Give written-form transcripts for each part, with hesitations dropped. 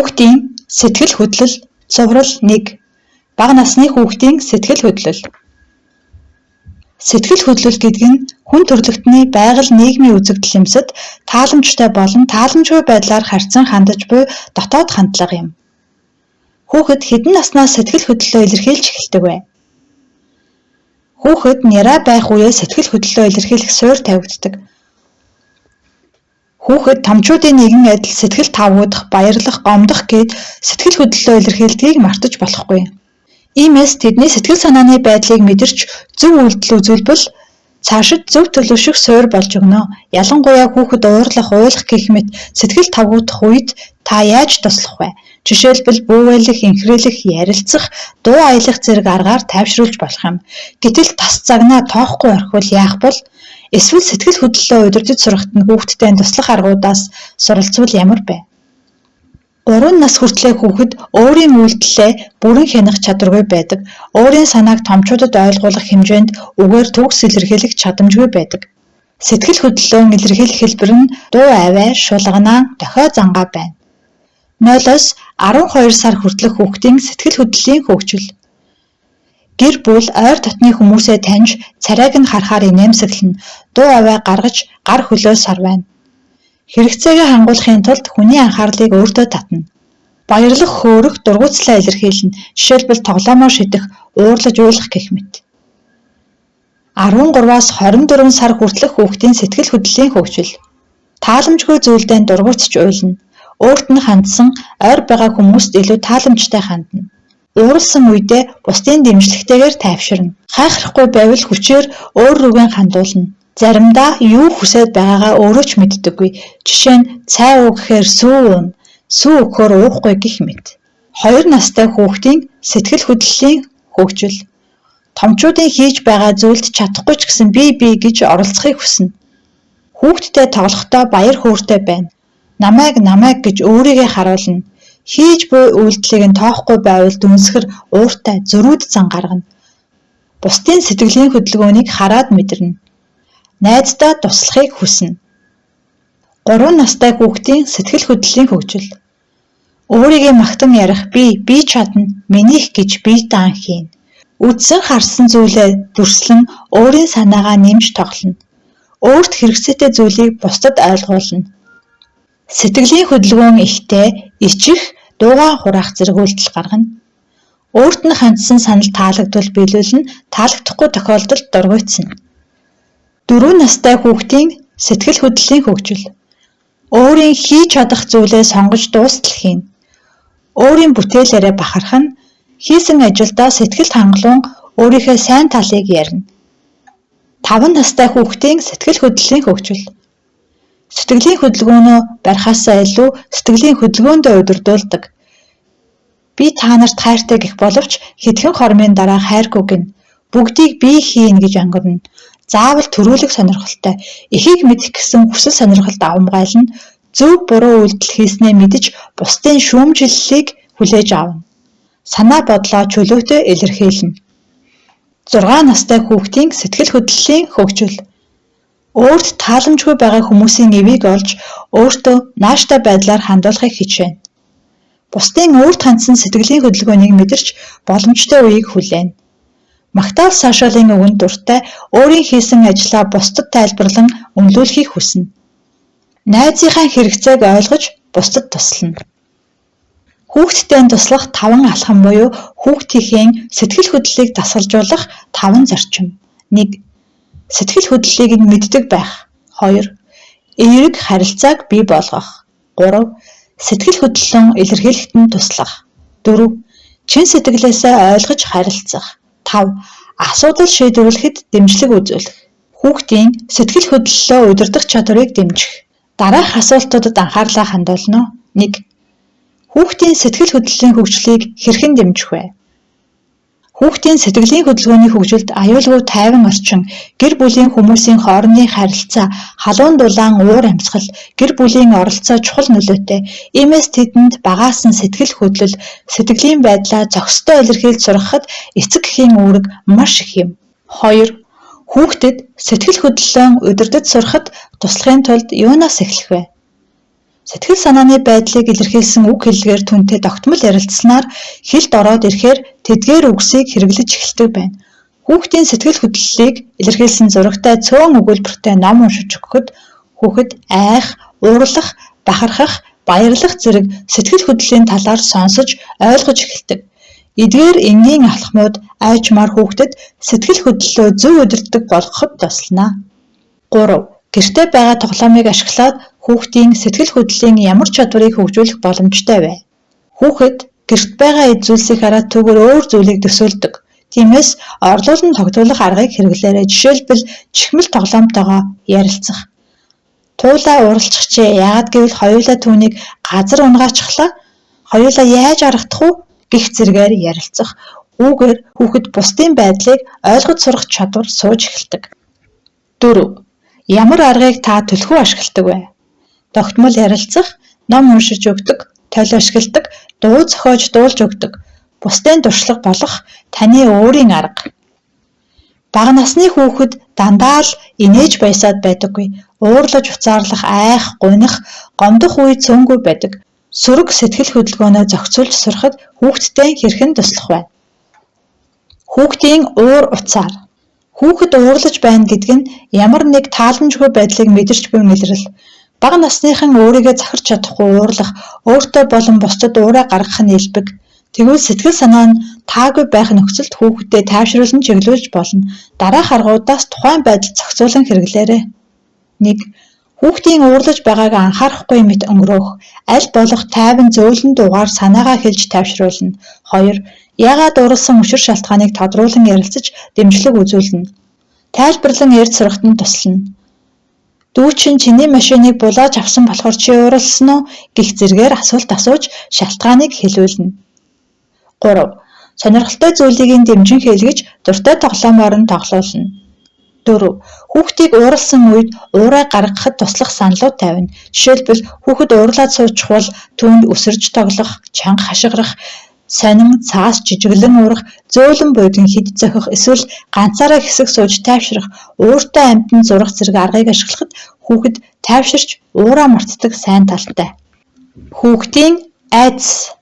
Хүүхдийн сэтгэл хөдлөл цуврал 1. Бага насны хүүхдийн сэтгэл хөдлөл. Сэтгэл хөдлөл гэдэг нь хүн төрөлхтөний байгаль нийгмийн үзэгдэл юмсад тааламжтай болон тааламжгүй байдлаар харьцан хандаж буй дотоод хандлага юм. Хүүхэд хэдэн наснаас сэтгэл хөдлөлөө илэрхийлж эхэлдэг вэ? Хүүхэд нярай байх үеэ сэтгэл хөдлөлөө илэрхийлэх суурь тавигддаг. Хүүхэд томчуудын нэгэн адил сэтгэл тавгуудах, баярлах, гомдох гээд сэтгэл хөдлөлөө илэрхийлдгийг мартаж болохгүй. Иймээс тэдний сэтгэл санааны байдлыг мэдэрч зөв үйлдэл үзүүлбэл цаашид зөв төлөвшөх суурь болж өгнө. Ялангуяа хүүхэд уурлах, уйлах гэх мэт сэтгэл тавгуудах үед та яаж туслах вэ? Жишээлбэл бүүвэйлэх, энхрийлэх, ярилцах, дуу аялах зэрэг аргаар тайвшруулж болох юм. Гэтэл тас загнаа тоохгүй орхивол яах бол? Эсвэл сэтгэл хөдлөлөө удирдаж сурахад нь хүүхэдтэй туслах аргуудаас суралцвал ямар бэ? 3 нас хүртлээр хүүхэд өөрийн үйлдэлээ бүрэн хянах чадваргүй байдаг. Өөрийн санааг томчуудад ойлгуулах хэмжээнд үгээр төгс илэрхийлэх чадамжгүй байдаг. Сэтгэл хөдлөлөө илэрхийлэх хэлбэр нь дуу авиа, шулганаа, дохио зангаа байна. 0-оос 12 сар хүртэлх хүүхдийн сэтгэл хөдлөлийн хөгжил. Гэр бүл ойр дотны хүмүүсээ таньж, царайг нь харахаар инээмсэглэнэ, дуу авиа гаргаж, гар хөлөө сарвайна. Хэрэгцээгээ хангуулахын тулд хүний анхаарлыг өөртөө татна. Баярлах, хөөрөх, дургуутслаа илэрхийлнэ. Жишээлбэл тоглоомоор шидэх, уурлаж уйлах гэх мэт. 13-аас 24 сар хүртэлх хүүхдийн сэтгэл хөдлөлийн хөгжил. Тааламжгүй зүйлдээ дургуутсаж уйлна. Өөрт нь хандсан ойр байгаа хүмүүст илүү тааламжтай хандна. Ууралсан үедээ бусдын дэмжлэгтэйгээр тайвширна. Хайхрахгүй байвал хүчээр өөр рүүгээ хандуулна. Заримдаа юу хүсээд байгаагаа өөрөө ч мэддэггүй. Жишээ нь цай уу гэхээр сүү ууна, сүү өгөхөөр уухгүй гэх мэт. 2 настай хүүхдийн сэтгэл хөдлөлийн хөгжил. Томчуудын хийж байгаа зүйлд чадахгүй ч гэсэн би би гэж оролцохыг хүснэ. Хүүхдтэй тоглохдоо баяр хөөртэй байна. Намайг намайг гэж өөрийгөө харуулна. Хийж буй үйлдэлийг нь тоохгүй байвал дүнсгэр, ууртай, зөрүүд зан гаргана. Бусдын сэтгэлийн хөдөлгөөнийг хараад мэдэрнэ. Найздаа туслахыг хүснэ. 3 настай хүүхдийн сэтгэл хөдлөлийн хөгжил. Өөрийгөө магтан ярих би, би чадна, минийх гэж бие даан хийнэ. Үзсэн харсан зүйлээ дүрслэн өөрийн санаагаа нэмж тоглоно. Өөрт хэрэгцээтэй зүйлийг бусдад ойлгуулна. Сэтгэлийн хөдөлгөөн ихтэй, ичих, дуугаа хураах зэрэг үйлдэл гаргана. Өөрт нь хандсан санал таалагдвал биелүүлнэ, таалагдахгүй тохиолдолд дургуйтсана. 4 настай хүүхдийн сэтгэл хөдлөлийн хөгжил. Өөрийн хийж чадах зүйлээ сонгож дуустал хийнэ. Өөрийн бүтээлээрээ бахархна, хийсэн ажилдаа сэтгэл хангалуун өөрийнхөө сайн талыг ярина. 5 настай хүүхдийн сэтгэл хөдлөлийн хөгжил. Сэтгэлийн хөдөлгөөнөө барихаасаа илүү сэтгэлийн хөдөлгөөндөө удирдуулдаг. Би та нарт хайртай гэх боловч хэдхэн хормын дараа хайргүй гэнэ. Бүгдийг би хийнэ гэж ангирна. Заавал төрүүлэх сонирхолтой, эхийг мэдэх гэсэн хүсэл сонирхолд давамгайлна, зөв буруу үйлдэл хийснээ мэдэж бусдын шүүмжлэлийг хүлээж авна. Санаа бодлоо чөлөөтэй илэрхийлнэ. 6 настай хүүхдийн сэтгэл хөдлөлийн хөгжил. Өөрт тааламжгүй байгаа хүмүүсийн эвийг олж өөртөө нааштай байдлаар хандуулахыг хичээнэ. Бусдын өөрт хандсан сэтгэлийн хөдөлгөөнийг мэдэрч боломжтой үеийг хүлээнэ. Магтаал саашаалын үгэнд дуртай өөрийн хийсэн ажлаа бусдад тайлбарлан үнэлүүлэхийг хүснэ. Найзынхаа хэрэгцээг ойлгож бусдад туслана. Хүүхдтэй туслах 5 алхам буюу хүүхдийнхээ сэтгэл хөдлөлийг дасгалжуулах 5 зарчим. 1. Сэтгэл хөдлөлийг нь мэддэг байх. 2. Эерэг харилцааг бий болгох. 3. Сэтгэл хөдлөлөө илэрхийлэхэд нь туслах. 4. Чин сэтгэлээсээ ойлгож харилцах. 5. Асуудал шийдвэрлэхэд дэмжлэг үзүүлэх. Хүүхдийн сэтгэл хөдлөлөө удирдах чадварыг дэмжих. Дараах асуултуудад анхаарлаа хандуулна уу? 1. Хүүхдийн сэтгэл хөдлөлийн хөгжлийг хэрхэн дэмжих вэ? Хүүхдийн сэтгэлийн хөдөлгөөний хөгжилд аюулгүй тайван орчин, гэр бүлийн хүмүүсийн хоорондын харилцаа, халуун дулаан уур амьсгал, гэр бүлийн оролцоо чухал нөлөөтэй. Иймээс тэдэнд багаас нь сэтгэл хөдлөл, сэтгэлийн байдлаа зохистой илэрхийлж сургахад эцэг эхийн үүрэг маш их юм. 2. Хүүхдэд сэтгэл хөдлөлөө удирдаж сурахад туслахын тулд юунаас эхлэх вэ? Сэтгэл санааны байдлыг илэрхийлсэн үг хэллэгээр түүнтэй тогтмол ярилцсанаар хэлд ороод ирэхээр тэдгээр үгсийг хэрэглэж эхэлдэг байна. Хүүхдийн сэтгэл хөдлөлийг илэрхийлсэн зурагтай цөөн өгүүлбэртэй ном уншиж өгөхөд хүүхэд айх, уурлах, бахархах, баярлах зэрэг сэтгэл хөдлөлийн талаар сонсож, ойлгож эхэлдэг. Эдгээр энгийн алхмууд аажмаар хүүхдэд сэтгэл хөдлөлөө зөв удирддаг болгоход туслана. 3. Гэртээ байгаа тоглоомыг ашиглаад хүүхдийн сэтгэл хөдлөлийн ямар чадварыг хөгжүүлэх боломжтой вэ? Хүүхэд гэрт байгаа эд зүйлсийг хараад түүгээр өөр зүйлийг төсөөлдөг. Тиймээс орлуулан тогтуулах аргыг хэрэглээрэй. Жишээлбэл, чихмэл тоглоомтойгоо ярилцах. Туулаа уралчихжээ. Яагаад гэвэл хоёулаа түүнийг газар унагаачихлаа. Хоёулаа яаж аргадах уу гэх зэргээр ярилцах. Үүгээр хүүхэд бусдын байдлыг ойлгож сурах чадвар сууж эхэлдэг. 4. Ямар аргыг та түлхүү ашигладаг вэ? Тогтмол ярилцах, ном уншиж өгдөг, толь ашигладаг, дуу зохиож дуулж өгдөг, бусдын туршлага болох таны өөрийн арга. Бага насны хүүхэд дандаа л инээж баясаад байдаггүй. Уурлаж уцаарлах, айх, гуних, гомдох үе цөөнгүй байдаг. Сөрөг сэтгэл хөдөлгөөнөө зохицуулж сурахад хүүхэдтэй хэрхэн туслах вэ? Хүүхдийн уур уцаар. Хүүхэд уурлаж байна гэдэг нь ямар нэг тааламжгүй байдлыг мэдэрч буй илрэл. Бага насныхан өөрийгөө захирч чадахгүй уурлах, өөртөө болон бусдад уураа гаргах нь элбэг. Тэгвэл сэтгэл санаа нь таагүй байх нөхцөлд хүүхэдтэй тайвшруулан чиглүүлж болно. Дараах аргуудаас тухайн байдалд зохицуулан хэрэглээрэй. 1. Хүүхдийн уурлаж байгааг анхаарахгүй мэт өнгөрөөх, аль болох тайван зөөлөн дуугаар санаагаа хэлж тайвшруулна. 2. Яагаад уурласан учир шалтгааныг тодруулан ярилцаж дэмжлэг үзүүлнэ. Тайлбарлан ярьж сурахад нь туслана. Дүү чинь чиний машиныг булааж авсан болохоор чи уурласан уу гэх зэргээр асуулт асууж шалтгааныг хэлүүлнэ. 3. Сонирхолтой зүйлийг нь дэмжин хэлгэж дуртай тоглоомоор нь тоглуулна. 4. Хүүхдийг уурласан үед уураа гаргахад туслах саналууд тавина. Жишээлбэл, хүүхэд уурлаад суучихвал түүнд өсөрж тоглох, чанга хашгирах, сонин цаас жижиглэн уурах, зөөлөн буйдан хэд зохих эсвэл ганцаараа хэсэг сууж тайвшрах, ууртай амьтанд зурах зэрэг аргыг ашиглахад хүүхэд тайвширч уураа мартдаг сайн талтай. Хүүхдийн айдас.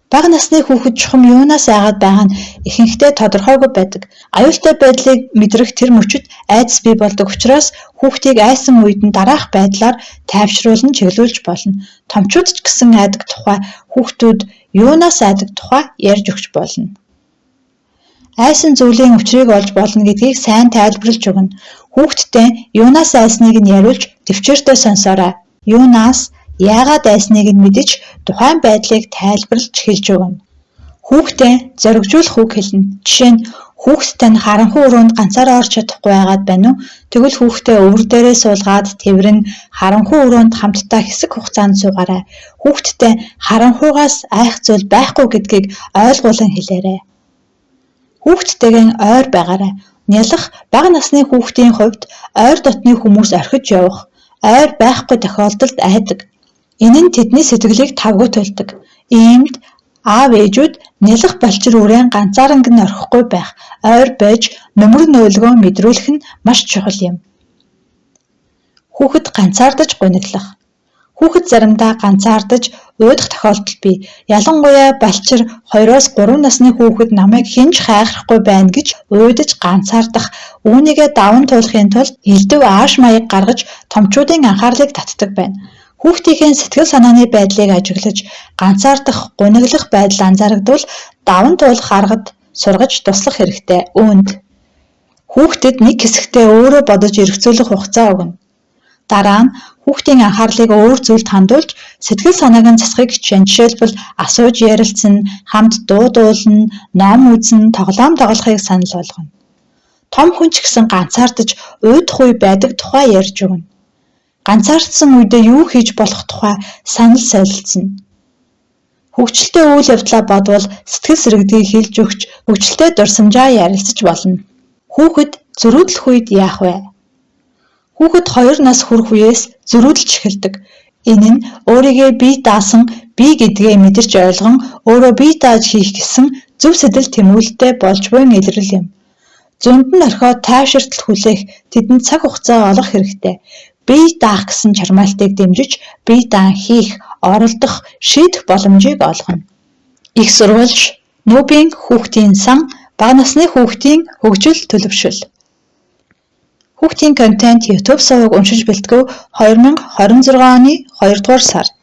Бага насны хүүхэд чухам юунаас айгаад байгаа нь ихэнхдээ тодорхойгүй байдаг. Аюултай байдлыг мэдрэх тэр мөчид айдас бий болдог учраас хүүхдийг айсан үед нь дараах байдлаар тайвшруулан чиглүүлж болно. Томчууд ч гэсэн айдаг тухай, хүүхдүүд юунаас айдаг тухай ярьж өгч болно. Айсан зүйлийн учрыг олж болно гэдгийг сайн тайлбарлаж өгнө. Хүүхэдтэй юунаас айсныг нь яриулж тэвчээртэй сонсоорой. Юунаас, яагаад айсныг нь мэдэж тухайн байдлыг тайлбарлаж хэлж өгнө. Хүүхдээ зоригжуулах үг хэлнэ. Жишээ нь, хүүхэд тань харанхуй өрөөнд ганцаараа орж чадахгүй байгаад байна уу? Тэгвэл хүүхдээ өвөр дээрээ суулгаад тэврэн харанхуй өрөөнд хамтдаа хэсэг хугацаанд суугаарай. Хүүхэдтэй харанхуйгаас айх зүйл байхгүй гэдгийг ойлгуулан хэлээрэй. Хүүхэдтэйгээ ойр байгаарай. Нялх бага насны хүүхдийн хувьд ойр дотны хүмүүс орхиж явах, ойр байхгүй тохиолдолд айдаг. Энэ нь тэдний сэтгэлийг тавгүй туйлдаг. Иймд аав ээжүүд нялх балчир үрээн ганцааранг нь орхихгүй байх, ойр байж нөмөр нөөлгөө мэдрүүлэх нь маш чухал юм. Хүүхэд ганцаардаж гуниглах. Хүүхэд заримдаа ганцаардаж уйдах тохиолдол бий. Ялангуяа балчир 2-оос 3 насны хүүхэд намайг хэн ч хайхрахгүй байна гэж уйдаж ганцаардах, үүнийгээ даван туулахын тулд элдэв ааш маяг гаргаж томчуудын анхаарлыг татдаг байна. Хүүхдийнхээ сэтгэл санааны байдлыг ажиглаж, ганцаардах, гуниглах байдал анзаарагдвал даван туулах аргад сургаж туслах хэрэгтэй. Үүнд хүүхдэд нэг хэсэгтээ өөрөө бодож эргэцүүлэх хугацаа өгнө. Дараа нь хүүхдийн анхаарлыг өөр зүйлд хандуулж сэтгэл санааг нь засахыг хичээнэ. Жишээлбэл, асууж ярилцана, хамт дуу дуулна, ном үзнэ, тоглоом тоглохыг санал болгоно. Том хүн ч гэсэн ганцаардаж уйдах үе байдаг тухай ярьж өгнө. Ганцаардсан үедээ юу хийж болох тухай санал солилцоно. Хөгжилтэй үйл явдлаа бодвол сэтгэл сэргэдгийг хэлж өгч, хөгжилтэй дурсамжаа ярилцаж болно. Хүүхэд зөрүүдлэх үед яах вэ? Хүүхэд 2 нас хүрэх үеэс зөрүүдэлж эхэлдэг. Энэ нь өөрийгөө бие даасан бие гэдгээ мэдэрч ойлгон өөрөө бие дааж хийх гэсэн зөв сэтэл тэмүүлэлтэй болж буй илрэл юм. Зунд нь орхиод тайвширтал хүлээх, тэдэнд цаг хугацаа олгох хэрэгтэй. Бие даах гэсэн чармайлтыг дэмжиж, бие даан хийх, оролдох, шийдэх боломжийг олгоно. Их сурвалж, Нүүбийн хүүхдийн сан, бага насны хүүхдийн хөгжил төлөвшил. Хүүхдийн контент YouTube суваг уншиж бэлтгэв 2026 оны 2 дугаар сард.